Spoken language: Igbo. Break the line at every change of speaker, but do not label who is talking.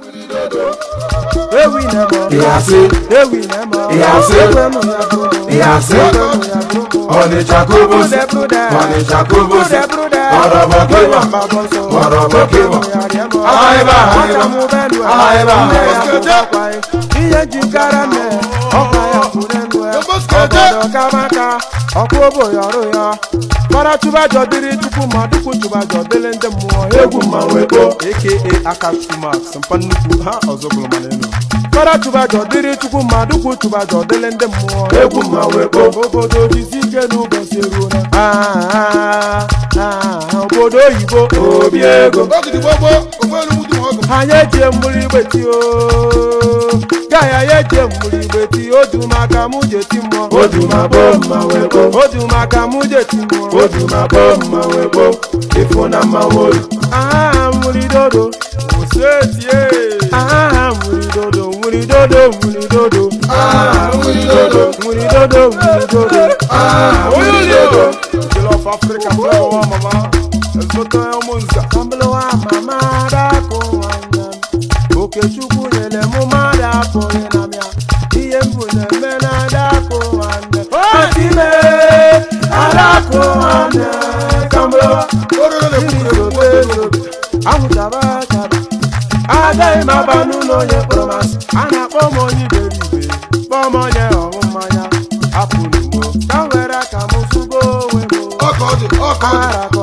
Ewi nemo, ewi nemo,
Onitsha kubusi, Onitsha kubusi, Ọ̀rọ̀bọ̀ kíbọ̀, ọ̀rọ̀bọ̀ kíbọ̀, ahịba ahịba, ahịba ahịba.
Ihe jikara nne, ọkwa ya kwuru elu ya, obodo kamaka, ọkwa obo ya ọrụ ya. Mara chụba jọdịrị chukwu ma dukwu chụba jọdịrị ndị mmụọ egwu mmanwụ ekpo
aka Akachumax mpa nnukwu ha ọzọ bụrụ mana enu.
Mara chụba jọdịrị chukwu ma dukwu chụba jọdịrị ndị mmụọ
egwu mmanwụ ekpo.
Obodo jizi ike n'ụbọchị eruola. Obodo oyibo
obi ego.
Anyị ejie mmiri igbe tio. Gaya ya ejie mmiri igbe ti odumaka mụ je ti mmụọ.
Odumabo mmanwụ ekpo.
Odumaka mụ je ti mmụọ.
Odumabo mmanwụ ekpo. Ịfụ na mmanwụ oyi.
Mmiri dodo.
Osetie.
Mmiri dodo, mmiri dodo, mmiri dodo.
Mmiri dodo.
Mmiri dodo, mmiri dodo.
Mmiri dodo.
Jollof of Africa flavor wa mama. Ezoto ụmụnza.
Kamblowa mama dako nwanne m. Okechukwu nyere mụ mmadụ apụghị na mịa. Ihe mbụ na-eme na adakụ nwanne. Otime adakụ nwanne. Kamblowa. Ahụchaba chaba. Agaghị m aba n'ụlọ onye kpọrọ m asị. A na-akpọ m onye iberibe, kpọọ m onye ọṅụ mmanya. Hapụnụ m ka m were aka m sụgo onwe m. Arakọ